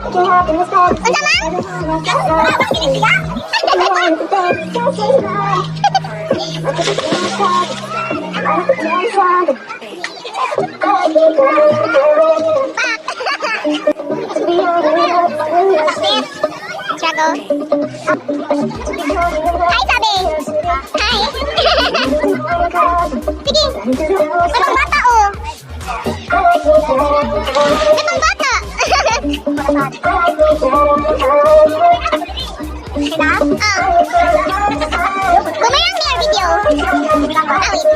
Kuya. Unsa man? Sis, struggle. Hi, sabi. Hi. Sige. Ibang bata, oh. Ibang bata. Sila? Ah. Boomerang their video. Ah, wait.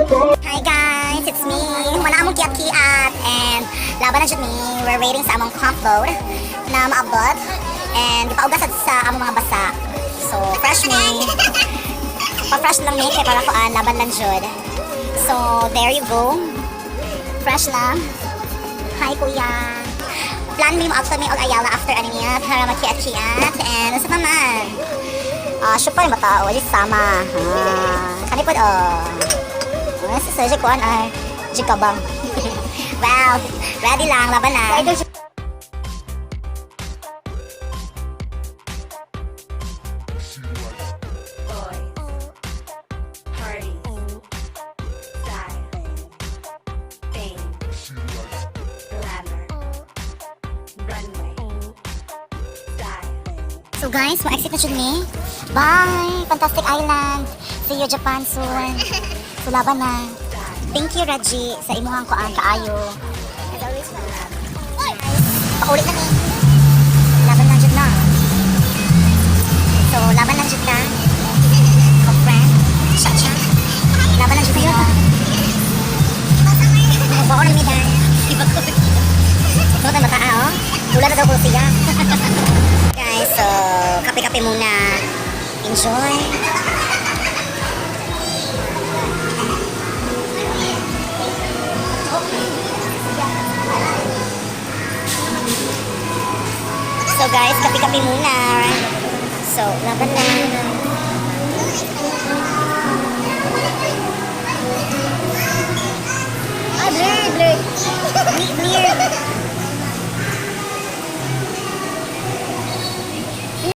Hi guys, it's me. Wala among kiat-kiat and laban na jud mi. We're waiting sa among comp boat na maabot and gipaugas sa among mga basa. So, fresh mi. Pa-fresh lang mi kay para kuan, laban lang jud. So, there you go. Fresh lang. Hi, kuya. Plan mi mo mi og Ayala after ani niya para makiat-kiat and sa pa man. Ah, siya pa yung matao, di sama. Ah, kani pod oh. Ah, sa sa kuan ay di kabang. Well, ready lang, laban na. Boys, parties, style, fame, glamour, runway, style. So guys, mo-exit na jud mi. Bye! Fantastic Island! See you Japan soon. So laban na. Thank you, Raji, sa imuhang kuan kaayo. As always, ma'am. Paulit na mi. Laban lang jud na. So, laban lang jud na. Ka-friend. Siya, siya. Laban lang jud kayo. Baon na mi dahil. Ito na mataa, oh. Wala na daw ko siya. Guys, so, kape-kape muna. Enjoy. So guys, kape-kape muna. So, laban na.